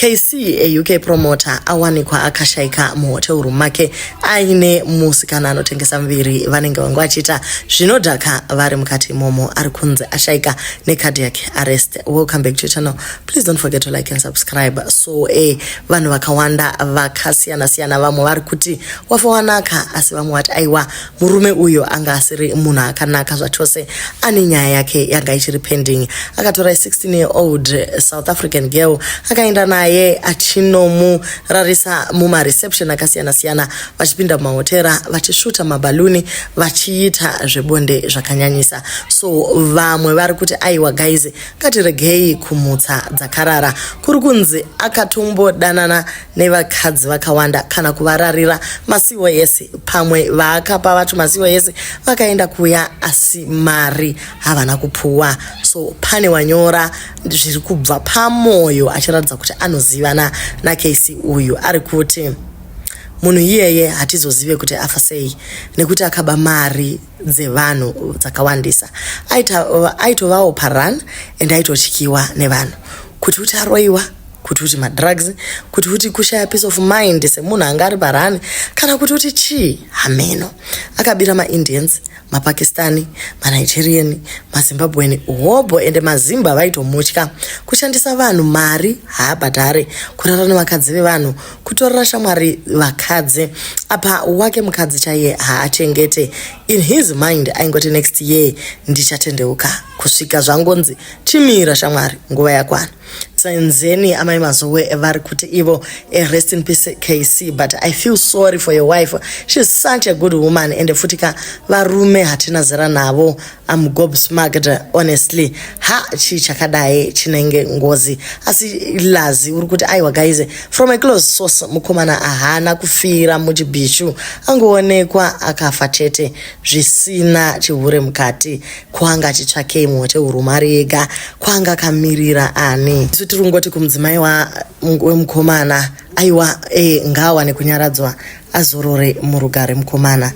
KC, a UK promoter, awanikwa akashaika muhotel room make aine musikana anotengesa muviri. Vanenge vanga vachiita zvinodhaka vari mukati imomo. Ari kunzi ashaika necardiac arrest. Welcome back to your channel. Please don't forget to like and subscribe. So vanhu vakawanda vakasiyana siyana, vamwe vari kuti wafa wanaka, asi vamwe vati aiwa, murume uyo anga asiri munhu akanaka zvachose, ane nyaya yake yanga ichiri pending. Akatora 16 year old South African girl, akaenda naye achinomurarisa mumareception akasiyana siyana, vachipinda mumahotera, vachisvuta mabhaluni, vachiita zvebonde zvakanyanyisa. So vamwe vari kuti aiwa guys, ngatiregei kumutsa dzakarara. Kuri kunzi akatombodanana nevakadzi vakawanda kana kuvararira maCOS. Pamwe vaakapa vacho maCOS vakaenda kuya, asi mari havana kupuwa. So pane wanyora zviri kubva pamwoyo achiratidza kuti anozivana naKC uyu. Ari kuti munhu iyeye hatizozive kuti afa sei nekuti akaba mari dzevanhu dzakawandisa. Aitovawo parun and aitotyiwa nevanhu, kuti kuti aroiwa, kuti kuti madrugs, kuti kuti kushaya peace of mind semunhu anga ari parun, kana kuti kuti chii, hameno. Akabira maIndians, maPakistani, maNigerian, maZimbabwean hobho, ende maZimba vaitomutya. Kushandisa vanhu, mari haabhadhare, kurara nevakadzi vevanhu, kutorera shamwari vakadzi. Apa wake mukadzi chaiye haachengete. In his mind aingoti next year ndichatendeuka, kusvika zvangonzi chimira shamwari, nguva yakwana. Senzeni amai Mazowe vari kuti ivo, "Rest in peace KC, but I feel sorry for your wife. She's such a good woman." Ende futi ka, varume hatina zera navo. I'm gobsmacked honestly. Ha, chii chakadai chinenge ngozi? Asi Lazi uri kuti aiwa guys, from a close source, mukomana haana kufira muchibhishu, angoonekwa akafa chete zvisina chihure mukati. Kwanga achitsvakei muhotel room ari ega? Kwanga akamirira ani? Isu tiri kungoti kumudzimai wemukomana, aiwa, ngaawane kunyaradzwa, azorore murugare mukomana.